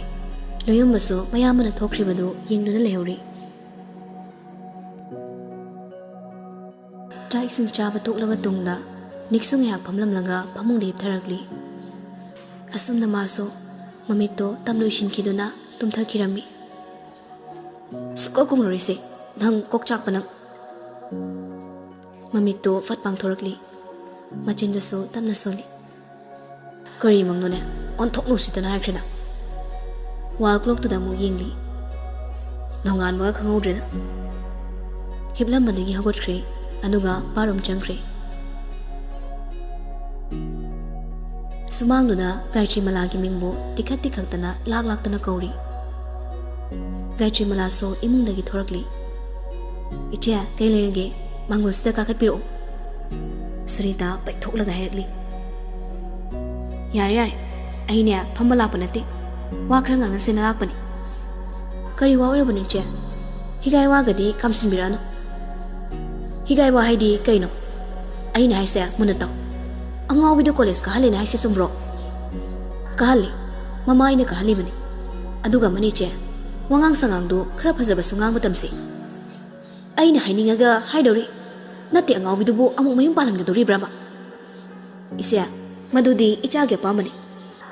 ꯂꯣꯌꯝꯕꯁꯨ ꯃꯌꯥꯝꯕꯅ ꯊꯣꯛꯈ꯭ꯔꯤꯕꯗꯨ ꯌꯦꯡꯗꯨꯅ ꯂꯩꯍꯧꯔꯤ꯫ ꯆꯥꯛ ꯏꯁꯤꯡ ꯆꯥꯕ ꯇꯣꯛꯂꯕ ꯇꯨꯡꯗ ꯅꯤꯛꯁꯨ ꯉꯥꯏꯍꯥꯛ ꯐꯝꯂꯝꯂꯒ ꯐꯃꯨꯡꯗ ꯍꯤꯞꯊꯔꯛꯂꯤ꯫ ꯑꯁꯨꯝꯅ ꯃꯥꯁꯨ ꯃꯃꯤꯠꯇꯣ ꯇꯝ ꯂꯣꯏꯁꯤꯟꯈꯤꯗꯨꯅ ꯇꯨꯝꯊꯈꯤꯔꯝꯃꯤ꯫ "ꯁꯨꯛꯀꯧ ꯀꯧꯅꯔꯣꯏꯁꯦ, ꯅꯪ ꯀꯣꯛ ꯆꯥꯛꯄ ꯅꯪ꯫" ꯃꯃꯤꯠꯇꯣ ꯐꯠ ꯄꯥꯡꯊꯣꯔꯛꯂꯤ꯫ ꯃꯆꯤꯟꯗꯨꯁꯨ ꯇꯞꯅ ꯁꯣꯜꯂꯤ꯫ "ꯀꯔꯤ ꯃꯪꯅꯣꯅꯦ? ꯑꯣꯟꯊꯣꯛꯅ ꯎꯁꯤꯠꯇꯅ ꯍꯥꯏꯈ꯭ꯔꯦꯅ꯫" ꯋꯥꯜ ꯀ꯭ꯂꯣꯛꯇꯨꯗ ꯑꯃꯨꯛ ꯌꯦꯡꯂꯤ꯫ "ꯅꯣꯡꯉꯥꯟꯕꯒ ꯈꯪꯍꯧꯗ꯭ꯔꯦꯅ꯫" ꯍꯤꯞꯂꯝꯕꯗꯒꯤ ꯍꯧꯒꯠꯈ꯭ꯔꯦ, ꯑꯗꯨꯒ ꯕꯥꯠꯔꯨꯝ ꯆꯪꯈ꯭ꯔꯦ꯫ ꯁꯨꯃꯥꯡꯗꯨꯗ ꯒꯥꯌꯇ꯭ꯔꯤꯃꯂꯥꯒꯤ ꯃꯤꯡꯕꯨ ꯇꯤꯈꯠ ꯇꯤꯈꯠꯇꯅ ꯂꯥꯛ ꯂꯥꯛꯇꯅ ꯀꯧꯔꯤ꯫ ꯒꯥꯌꯇ꯭ꯔꯤꯃꯂꯥꯁꯨ ꯏꯃꯨꯡꯗꯒꯤ ꯊꯣꯔꯛꯂꯤ꯫ "ꯏꯆꯦ, ꯀꯩ ꯂꯩꯔꯒꯦ? ꯃꯥꯡꯒꯣꯜꯁꯤꯗ ꯀꯥꯈꯠꯄꯤꯔꯛꯑꯣ꯫" ꯁꯨꯅꯤꯇꯥ ꯄꯩꯊꯣꯛꯂꯒ ꯍꯥꯏꯔꯛꯂꯤ꯫ "ꯌꯥꯔꯦ, ꯌꯥꯔꯦ, ꯑꯩꯅꯦ ꯐꯝꯕ ꯂꯥꯛꯄ ꯅꯠꯇꯦ, ꯋꯥ ꯈꯔ ꯉꯥꯡꯅꯁꯦꯅ ꯂꯥꯛꯄꯅꯤ꯫" "ꯀꯔꯤ ꯋꯥ ꯑꯣꯏꯔꯕꯅꯣ ꯏꯆꯦ? ꯍꯤꯒꯥꯏ ꯋꯥꯒꯗꯤ ꯀꯥꯝꯁꯤꯟꯕꯤꯔꯛꯑꯅꯨ꯫" "ꯍꯤꯒꯥꯏ ꯋꯥ ꯍꯥꯏꯗꯤ ꯀꯩꯅꯣ?" "ꯑꯩꯅ ꯍꯥꯏꯁꯦ ꯃꯨꯟꯅ ꯇꯥꯎ꯫ ꯑꯉꯥꯎꯕꯤꯗꯣ ꯀꯣꯂꯦꯖ ꯀꯥꯍꯜꯂꯦꯅ ꯍꯥꯏꯁꯦ ꯆꯨꯝꯕ꯭ꯔꯣ?" "ꯀꯥꯍꯜꯂꯤ, ꯃꯃꯥ ꯑꯩꯅ ꯀꯥꯍꯜꯂꯤꯕꯅꯤ꯫ ꯑꯗꯨꯒ ꯑꯃꯅ ꯏꯆꯦ, ꯋꯥꯉꯥꯡ ꯁꯉꯥꯡꯗꯨ ꯈꯔ ꯐꯖꯕꯁꯨ ꯉꯥꯡꯕ ꯇꯝꯁꯤ꯫ ꯑꯩꯅ ꯍꯥꯏꯅꯤꯡꯉꯒ ꯍꯥꯏꯗꯧꯔꯤ, ꯅꯠꯇꯦ ꯑꯉꯥꯎꯕꯤꯗꯨꯕꯨ ꯑꯃꯨꯛ ꯃꯌꯨꯝ ꯄꯥꯜꯍꯟꯒꯗꯧꯔꯤꯕ꯭ꯔꯕ?" "ꯏꯆꯦ, ꯃꯗꯨꯗꯤ ꯏꯆꯥꯒꯤ ꯑꯄꯥꯝꯕꯅꯤ꯫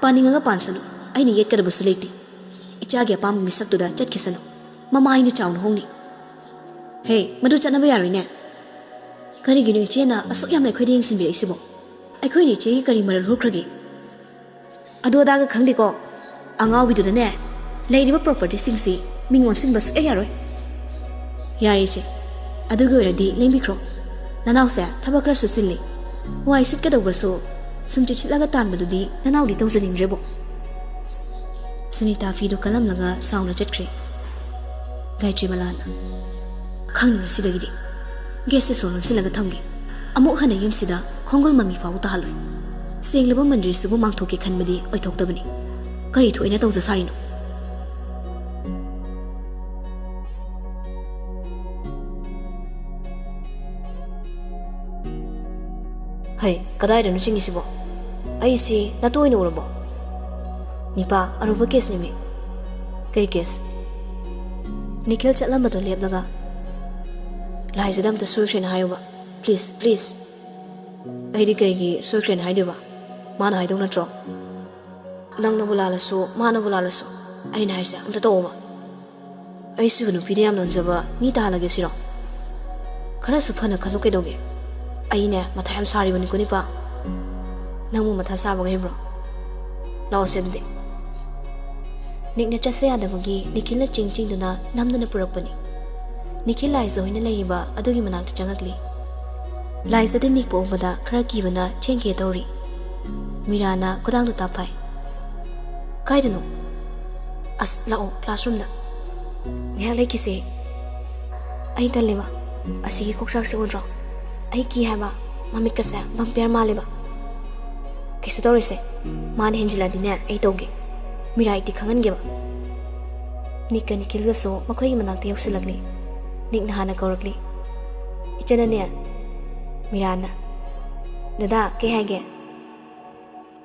ꯄꯥꯅꯤꯡꯉꯒ ꯄꯥꯟꯁꯅꯨ, ꯑꯩꯅ ꯌꯦꯠꯀꯗꯕꯁꯨ ꯂꯩꯇꯦ꯫ ꯏꯆꯥꯒꯤ ꯑꯄꯥꯝꯕ ꯃꯤꯁꯛꯇꯨꯗ ꯆꯠꯈꯤꯁꯅꯨ, ꯃꯃꯥ ꯑꯩꯅ ꯆꯥꯎꯅ ꯍꯣꯡꯅꯤ꯫" "ꯍꯦ, ꯃꯗꯨ ꯆꯠꯅꯕ ꯌꯥꯔꯣꯏꯅꯦ꯫" "ꯀꯔꯤꯒꯤꯅꯣ ꯏꯆꯦꯅ ꯑꯁꯨꯛ ꯌꯥꯝꯅ ꯑꯩꯈꯣꯏꯗ ꯌꯦꯡꯁꯤꯟꯕꯤꯔꯛꯏꯁꯤꯕꯣ? ꯑꯩꯈꯣꯏꯅ ꯏꯆꯦꯒꯤ ꯀꯔꯤ ꯃꯔꯜ ꯍꯨꯈ꯭ꯔꯒꯦ?" "ꯑꯗꯨ ꯑꯗꯥꯒ ꯈꯪꯗꯦꯀꯣ, ꯑꯉꯥꯎꯕꯤꯗꯨꯗꯅꯦ, ꯂꯩꯔꯤꯕ ꯄ꯭ꯔꯣꯄꯔꯇꯤꯁꯤꯡꯁꯤ ꯃꯤꯡ ꯑꯣꯟꯁꯤꯟꯕ ꯁꯨꯛꯌꯥ ꯌꯥꯔꯣꯏ꯫" "ꯌꯥꯔꯦ ꯏꯆꯦ, ꯑꯗꯨꯒꯤ ꯑꯣꯏꯔꯗꯤ ꯂꯦꯡꯕꯤꯈ꯭ꯔꯣ꯫ ꯅꯅꯥꯎꯁꯦ ꯊꯕꯛ ꯈꯔꯁꯨ ꯆꯤꯜꯂꯤ, ꯋꯥꯏ ꯁꯤꯠꯀꯗꯧꯕꯁꯨ ꯁꯨꯝ ꯆꯤꯠꯁꯤꯠꯂꯒ ꯇꯥꯟꯕꯗꯨꯗꯤ ꯅꯅꯥꯎꯗꯤ ꯇꯧꯖꯅꯤꯡꯗ꯭ꯔꯦꯕꯣ꯫" ꯁꯨꯅꯤꯇꯥ ꯐꯤꯗꯨ ꯀꯜꯂꯝꯂꯒ ꯁꯥꯎꯅ ꯆꯠꯈ꯭ꯔꯦ꯫ ꯒꯥꯌꯇ꯭ꯔꯤꯃꯂꯥꯅ, "ꯈꯪꯅꯤ ꯉꯁꯤꯗꯒꯤꯗꯤ꯫ ꯒꯦꯠꯁꯦ ꯁꯣ ꯂꯣꯟꯁꯤꯜꯂꯒ ꯊꯝꯒꯦ꯫ ꯑꯃꯨꯛ ꯍꯟꯅ ꯌꯨꯝꯁꯤꯗ ꯈꯣꯡꯒꯨꯜ ꯃꯃꯤ ꯐꯥꯎꯕ ꯇꯥꯍꯜꯂꯣꯏ꯫ ꯁꯦꯡꯂꯕ ꯃꯟꯗꯤꯔꯁꯤꯕꯨ ꯃꯥꯡꯊꯣꯛꯀꯦ ꯈꯟꯕꯗꯤ ꯑꯣꯏꯊꯣꯛꯇꯕꯅꯤ꯫ ꯀꯔꯤ ꯊꯣꯛꯑꯦꯅ ꯇꯧꯖ ꯁꯥꯔꯤꯅꯣ?" "ꯍꯩ, ꯀꯗꯥꯏꯗꯅꯣ ꯆꯤꯡꯉꯤꯁꯤꯕꯣ? ꯑꯩꯁꯤ ꯅꯇꯨ ꯑꯣꯏꯅ ꯎꯔꯕꯣ? ꯅꯤꯄꯥ, ꯑꯔꯨꯕ ꯀꯦꯁꯅꯦꯃꯤ꯫ ꯀꯩ ꯀꯦꯁ? ꯅꯤꯈꯤꯜ ꯆꯠꯂꯝꯕꯗꯣ ꯂꯦꯞꯂꯒ, "ꯂꯥꯏꯖꯗ ꯑꯝꯇ ꯁꯣꯏꯈ꯭ꯔꯦꯅ ꯍꯥꯏꯌꯨꯕ, ꯄ꯭ꯂꯤꯖ, ꯄ꯭ꯂꯤꯖ"꯫ "ꯑꯩꯗꯤ ꯀꯩꯒꯤ ꯁꯣꯏꯈ꯭ꯔꯦꯅ ꯍꯥꯏꯗꯣꯏꯕ? ꯃꯥꯅ ꯍꯥꯏꯗꯧ ꯅꯠꯇ꯭ꯔꯣ? ꯅꯪꯅꯕꯨ ꯂꯥꯜꯂꯁꯨ, ꯃꯥꯅꯕꯨ ꯂꯥꯜꯂꯁꯨ, ꯑꯩꯅ ꯍꯥꯏꯁꯦ ꯑꯝꯇ ꯇꯧꯑꯣꯕ꯫ ꯑꯩꯁꯤꯕꯨ ꯅꯨꯄꯤꯗ ꯌꯥꯝ ꯅꯣꯟꯖꯕ ꯃꯤ ꯇꯥꯍꯜꯂꯒꯦ ꯁꯤꯔꯣ? ꯈꯔꯁꯨ ꯐꯅ ꯈꯜꯂꯨ ꯀꯩꯗꯧꯒꯦ? ꯑꯩꯅꯦ ꯃꯊꯥ ꯌꯥꯝ ꯁꯥꯔꯤꯕꯅꯤꯀꯣ ꯅꯤꯄꯥ꯫ ꯅꯪꯕꯨ ꯃꯊꯥ ꯁꯥꯕꯒ ꯍꯩꯕ꯭ꯔꯣ? ꯂꯥꯛꯑꯣꯁꯦ ꯑꯗꯨꯗꯤ"꯫ ꯅꯤꯛꯅ ꯆꯠꯁꯦ ꯌꯥꯗꯕꯒꯤ ꯅꯤꯈꯤꯜꯅ ꯆꯤꯡ ꯆꯤꯡꯗꯨꯅ ꯅꯝꯗꯨꯅ ꯄꯨꯔꯛꯄꯅꯤ꯫ ꯅꯤꯈꯤꯜ ꯂꯥꯏꯖ ꯍꯣꯏꯅ ꯂꯩꯔꯤꯕ ꯑꯗꯨꯒꯤ ꯃꯅꯥꯛꯇ ꯆꯪꯉꯛꯂꯤ꯫ ꯂꯥꯏꯖꯗꯤ ꯅꯤꯛꯄ ꯎꯕꯗ ꯈꯔ ꯀꯤꯕꯅ ꯆꯦꯟꯈꯤꯒꯦ ꯇꯧꯔꯤ꯫ ꯃꯤꯔꯥꯅ ꯈꯨꯗꯥꯡꯗꯨ ꯇꯥꯞ ꯐꯥꯏ꯫ "ꯀꯥꯏꯗꯅꯣ?" "ꯑꯁ, ꯂꯥꯛꯑꯣ, ꯀ꯭ꯂꯥꯁꯔꯨꯝꯗ ꯉꯥꯏꯍꯥꯛ ꯂꯩꯈꯤꯁꯦ꯫ ꯑꯩ ꯇꯜꯂꯦꯕ, ꯑꯁꯤꯒꯤ ꯀꯣꯛꯆꯥꯛꯁꯦ ꯎꯗ꯭ꯔꯣ? ꯑꯩ ꯀꯤ ꯍꯥꯏꯕ, ꯃꯃꯤꯠꯀꯁꯦ ꯚꯝꯄꯤꯌꯔ ꯃꯥꯜꯂꯦꯕ"꯫ "ꯀꯩꯁꯨ ꯇꯧꯔꯣꯏꯁꯦ, ꯃꯥꯅ ꯍꯦꯟꯖꯤꯜꯂꯗꯤꯅꯦ ꯑꯩ ꯇꯧꯒꯦ꯫ ꯃꯤꯔꯥ, ꯏꯇꯤ ꯈꯪꯍꯟꯒꯦꯕ"꯫ ꯅꯤꯛꯀ ꯅꯤꯈꯤꯜꯒꯁꯨ ꯃꯈꯣꯏꯒꯤ ꯃꯅꯥꯛꯇ ꯌꯧꯁꯤꯜꯂꯛꯂꯤ꯫ ꯅꯤꯛꯅ ꯍꯥꯟꯅ ꯀꯧꯔꯛꯂꯤ꯫ "ꯏꯆꯟꯅꯅꯦ"꯫ ꯃꯤꯔꯥꯅ, "ꯗꯗꯥ, ꯀꯩ ꯍꯥꯏꯒꯦ?"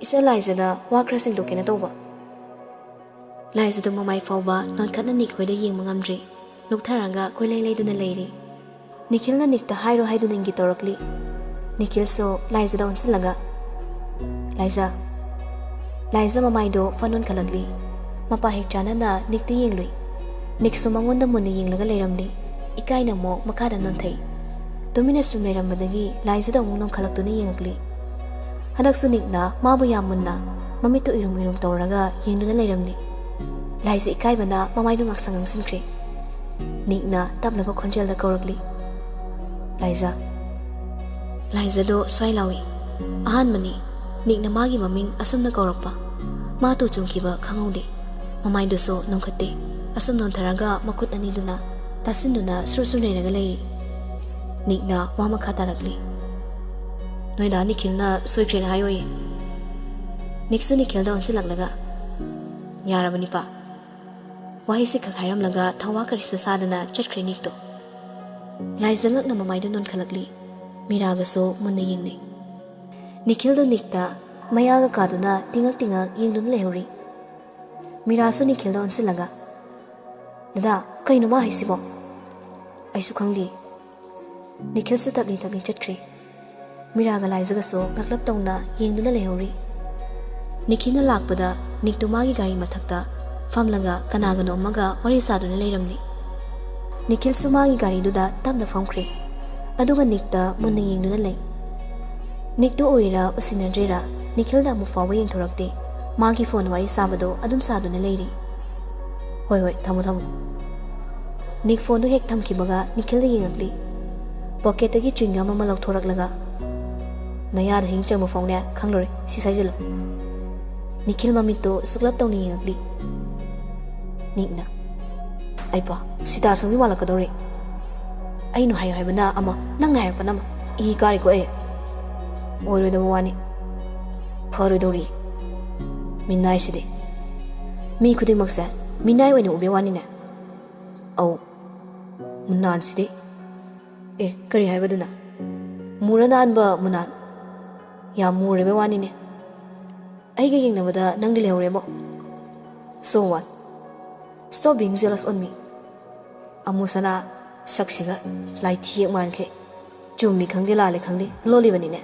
"ꯏꯆꯟ ꯂꯥꯏꯖꯗ ꯋꯥ ꯈꯔ ꯁꯦꯡꯗꯣꯛꯀꯦꯅ ꯇꯧꯕ"꯫ ꯂꯥꯏꯖꯗ ꯃꯃꯥꯏ ꯐꯥꯎꯕ ꯅꯣꯟꯈꯠꯅ ꯅꯤꯛ ꯍꯣꯏꯗ ꯌꯦꯡꯕ ꯉꯝꯗ꯭ꯔꯤ꯫ ꯂꯨꯛꯊꯔꯒ ꯀꯣꯏꯂꯩ ꯂꯩꯗꯨꯅ ꯂꯩꯔꯤ꯫ ꯅꯤꯈꯤꯜꯅ ꯅꯤꯛꯇ ꯍꯥꯏꯔꯣ ꯍꯥꯏꯗꯨꯅ ꯏꯪꯒꯤꯠ ꯇꯧꯔꯛꯂꯤ꯫ ꯅꯤꯈꯤꯜꯁꯨ ꯂꯥꯏꯖꯗ ꯑꯣꯟꯁꯤꯜꯂꯒ, "ꯂꯥꯏꯖ"꯫ ꯂꯥꯏꯖ ꯃꯃꯥꯏꯗꯣ ꯐꯟ ꯑꯣꯟꯈꯠꯂꯛꯂꯤ꯫ ꯃꯄꯥ ꯍꯦꯛ ꯆꯥꯅꯅ ꯅꯤꯛꯇ ꯌꯦꯡꯂꯨꯏ꯫ ꯅꯤꯛꯁꯨ ꯃꯉꯣꯟꯗ ꯃꯨꯟꯅ ꯌꯦꯡꯂꯒ ꯂꯩꯔꯝꯂꯤ꯫ ꯏꯀꯥꯏꯅ ꯑꯃꯨꯛ ꯃꯈꯥꯗ ꯅꯣꯟꯊꯩ꯫ ꯇꯨꯃꯤꯟꯅ ꯁꯨꯝ ꯂꯩꯔꯝꯕꯗꯒꯤ ꯂꯥꯏꯖꯗ ꯑꯃꯨꯛ ꯅꯣꯟꯈꯠꯂꯛꯇꯨꯅ ꯌꯦꯡꯉꯛꯂꯤ꯫ ꯍꯟꯗꯛꯁꯨ ꯅꯤꯛꯅ ꯃꯥꯕꯨ ꯌꯥꯝ ꯃꯨꯟꯅ ꯃꯃꯤꯠꯇꯨ ꯎꯏꯔꯨꯝ ꯎꯏꯔꯨꯝ ꯇꯧꯔꯒ ꯌꯦꯡꯗꯨꯅ ꯂꯩꯔꯝꯂꯤ꯫ ꯂꯥꯏꯖ ꯏꯀꯥꯏꯕꯅ ꯃꯃꯥꯏꯗꯨ ꯉꯥꯡꯁꯪ ꯉꯥꯡꯁꯤꯟꯈ꯭ꯔꯦ꯫ ꯅꯤꯛꯅ ꯇꯞꯂꯕ ꯈꯣꯟꯖꯦꯜꯗ ꯀꯧꯔꯛꯂꯤ, "ꯂꯥꯏꯖ"꯫ ꯂꯥꯏꯖꯗꯣ ꯁ꯭ꯋꯥꯏ ꯂꯥꯎꯏ꯫ ꯑꯍꯥꯟꯕꯅꯤ꯫ ꯅꯤꯛꯅ ꯃꯥꯒꯤ ꯃꯃꯤꯡ ꯑꯁꯨꯝꯅ ꯀꯧꯔꯛꯄ꯫ ꯃꯥ ꯇꯨ ꯆꯨꯝꯈꯤꯕ ꯈꯪꯍꯧꯗꯦ꯫ ꯃꯃꯥꯏꯗꯨꯁꯨ ꯅꯣꯟꯈꯠꯇꯦ꯫ ꯑꯁꯨꯝ ꯅꯣꯟꯊꯔꯒ ꯃꯈꯨꯠ ꯑꯅꯤꯗꯨꯅ ꯇꯥꯁꯤꯟꯗꯨꯅ ꯁꯨꯔ ꯁꯨꯔ ꯅꯩꯔꯒ ꯂꯩꯔꯤ꯫ ꯅꯤꯛꯅ ꯋꯥ ꯃꯈꯥ ꯇꯥꯔꯛꯂꯤ, "ꯅꯣꯏꯗꯥ ꯅꯤꯈꯤꯜꯅ ꯁꯣꯏꯈ꯭ꯔꯦꯅ ꯍꯥꯏꯌꯣꯌꯦ"꯫ ꯅꯤꯛꯁꯨ ꯅꯤꯈꯤꯜꯗ ꯑꯣꯟꯁꯤꯜꯂꯛꯂꯒ, "ꯌꯥꯔꯕ ꯅꯤꯄꯥ"꯫ ꯋꯥꯍꯩꯁꯤ ꯈꯛ ꯍꯥꯏꯔꯝꯂꯒ ꯊꯋꯥ ꯀꯔꯤꯁꯨ ꯁꯥꯗꯅ ꯆꯠꯈ꯭ꯔꯦ ꯅꯤꯛꯇꯣ꯫ ꯂꯥꯏꯖ ꯉꯛꯅ ꯃꯃꯥꯏꯗꯨ ꯅꯣꯟꯈꯠꯂꯛꯂꯤ꯫ ꯃꯤꯔꯥꯒꯁꯨ ꯃꯨꯟꯅ ꯌꯦꯡꯅꯩ꯫ ꯅꯤꯈꯤꯜꯗꯨ ꯅꯤꯛꯇ ꯃꯌꯥꯒ ꯀꯥꯗꯨꯅ ꯇꯤꯡꯉꯛ ꯇꯤꯡꯉꯛ ꯌꯦꯡꯗꯨꯅ ꯂꯩꯍꯧꯔꯤ꯫ ꯃꯤꯔꯥꯁꯨ ꯅꯤꯈꯤꯜꯗ ꯑꯣꯟꯁꯤꯜꯂꯒ, "ꯗꯗꯥ, ꯀꯩꯅꯣ ꯃꯥ ꯍꯥꯏꯁꯤꯕꯣ?" "ꯑꯩꯁꯨ ꯈꯪꯗꯦ꯫" ꯅꯤꯈꯤꯜꯁꯨ ꯇꯞꯂꯤ ꯇꯞꯂꯤ ꯆꯠꯈ꯭ꯔꯦ꯫ ꯃꯤꯔꯥꯒ ꯂꯥꯏꯖꯒꯁꯨ ꯉꯛꯂꯞ ꯇꯧꯅ ꯌꯦꯡꯗꯨꯅ ꯂꯩꯍꯧꯔꯤ꯫ ꯅꯤꯈꯤꯜꯅ ꯂꯥꯛꯄꯗ ꯅꯤꯛꯇꯨ ꯃꯥꯒꯤ ꯒꯥꯔꯤ ꯃꯊꯛꯇ ꯐꯝꯂꯒ ꯀꯅꯥꯒꯅꯣ ꯑꯃꯒ ꯋꯥꯔꯤ ꯁꯥꯗꯨꯅ ꯂꯩꯔꯝꯂꯤ꯫ ꯅꯤꯈꯤꯜꯁꯨ ꯃꯥꯒꯤ ꯒꯥꯔꯤꯗꯨꯗ ꯇꯞꯅ ꯐꯝꯈ꯭ꯔꯦ꯫ ꯑꯗꯨꯒ ꯅꯤꯛꯇ ꯃꯨꯟꯅ ꯌꯦꯡꯗꯨꯅ ꯂꯩ꯫ ꯅꯤꯛꯇꯨ ꯎꯔꯤꯔꯥ ꯎꯁꯤꯟꯅꯗ꯭ꯔꯤꯔꯥ, ꯅꯤꯈꯤꯜꯗ ꯑꯃꯨꯛ ꯐꯥꯎꯕ ꯌꯦꯡꯊꯣꯔꯛꯇꯦ꯫ ꯃꯥꯒꯤ ꯐꯣꯟ ꯋꯥꯔꯤ ꯁꯥꯕꯗꯣ ꯑꯗꯨꯝ ꯁꯥꯗꯨꯅ ꯂꯩꯔꯤ꯫ "ꯍꯣꯏ, ꯍꯣꯏ, ꯊꯝꯃꯣ, ꯊꯝꯃꯣ꯫" ꯅꯤꯛ ꯐꯣꯟꯗꯨ ꯍꯦꯛ ꯊꯝꯈꯤꯕꯒ ꯅꯤꯈꯤꯜꯗ ꯌꯦꯡꯉꯛꯂꯤ꯫ ꯄꯣꯀꯦꯠꯇꯒꯤ ꯆ꯭ꯋꯤꯡꯒꯝ ꯑꯃ ꯂꯧꯊꯣꯔꯛꯂꯒ, "ꯅꯌꯥꯗ ꯍꯤꯡ ꯆꯪꯕ ꯐꯥꯎꯅꯦ ꯈꯪꯂꯔꯣꯏ, ꯁꯤ ꯁꯥꯏꯖꯜꯂꯨ꯫" ꯅꯤꯈꯤꯜ ꯃꯃꯤꯠꯇꯨ ꯁꯨꯛꯂꯞ ꯇꯧꯅ ꯌꯦꯡꯉꯛꯂꯤ꯫ ꯅꯤꯛꯅ, "ꯑꯩ ꯄꯥ, ꯁꯤꯇꯥ ꯁꯪꯕꯤ ꯃꯥꯜꯂꯛꯀꯗꯧꯔꯦ꯫ ꯑꯩꯅ ꯍꯥꯏꯌꯨ ꯍꯥꯏꯕꯅ ꯑꯃ, ꯅꯪꯅ ꯍꯥꯏꯔꯛꯄꯅ ꯑꯃ꯫ ꯏ ꯀꯥꯔꯤꯀꯣ ꯑꯩ꯫ ꯑꯣꯏꯔꯣꯏꯗꯕ ꯋꯥꯅꯤ꯫ ꯐꯔꯣꯏꯗꯧꯔꯤ꯫ ꯃꯤꯅꯥꯏꯁꯤꯗꯤ꯫ ꯃꯤ ꯈꯨꯗꯤꯡꯃꯛꯁꯦ ꯃꯤꯅꯥꯏ ꯑꯣꯏꯅ ꯎꯕꯩ ꯋꯥꯅꯤꯅꯦ꯫ ꯑꯧ, ꯃꯨꯅꯥꯟꯁꯤꯗꯤ꯫ ꯑꯦ, ꯀꯔꯤ ꯍꯥꯏꯕꯗꯨꯅ? ꯃꯨꯔ ꯅꯥꯟꯕ ꯃꯨꯅꯥꯟ꯫ ꯌꯥꯝ ꯃꯨꯔꯦꯕ ꯋꯥꯅꯤꯅꯦ꯫ ꯑꯩꯒ ꯌꯦꯡꯅꯕꯗ ꯅꯪꯗꯤ ꯂꯩꯍꯧꯔꯦꯕꯣ꯫ So what? Stop being jealous on me." ꯑꯃꯨꯁꯅꯥ ꯁꯛꯁꯤꯒ ꯂꯥꯏꯊꯤ ꯌꯦꯛ ꯃꯥꯟꯈ꯭ꯔꯦ꯫ ꯆꯨꯝꯃꯤ ꯈꯪꯗꯦ, ꯂꯥꯜꯂꯦ ꯈꯪꯗꯦ, ꯂꯣꯜꯂꯤꯕꯅꯤꯅꯦ꯫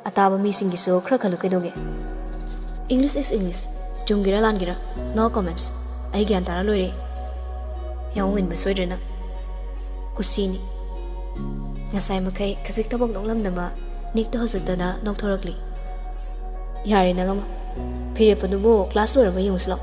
ꯑꯇꯥꯕ ꯃꯤꯁꯤꯡꯒꯤꯁꯨ ꯈꯔ ꯈꯜꯂꯨ ꯀꯩꯗꯧꯒꯦ? English is English꯫ ꯆꯨꯝꯒꯦꯔꯥ ꯂꯥꯟꯒꯦꯔꯥ, no comments꯫ ꯑꯩ ꯒ꯭ꯌꯥꯟ ꯇꯥꯔ ꯂꯣꯏꯔꯦ꯫ ꯌꯥꯎ ꯏꯟꯕ ꯁꯣꯏꯗ꯭ꯔꯦ ꯅꯪ꯫ ꯀꯨꯁꯤꯅꯤ꯫ ꯉꯁꯥꯏ ꯃꯈꯩ ꯈꯖꯤꯛꯇꯃꯛ ꯅꯣꯛꯂꯝꯗꯕ ꯅꯤꯛꯇꯣ ꯍꯧꯖꯤꯛꯇꯗ ꯅꯣꯛꯊꯣꯔꯛꯂꯤ꯫ ꯌꯥꯔꯦ ꯅꯪ ꯑꯃ꯫ ꯐꯤꯔꯦꯞꯄꯗꯨꯕꯨ ꯀ꯭ꯂꯥꯁ ꯂꯣꯏꯔꯕ ꯌꯦꯡꯉꯨꯁꯤ ꯂꯥꯎ꯫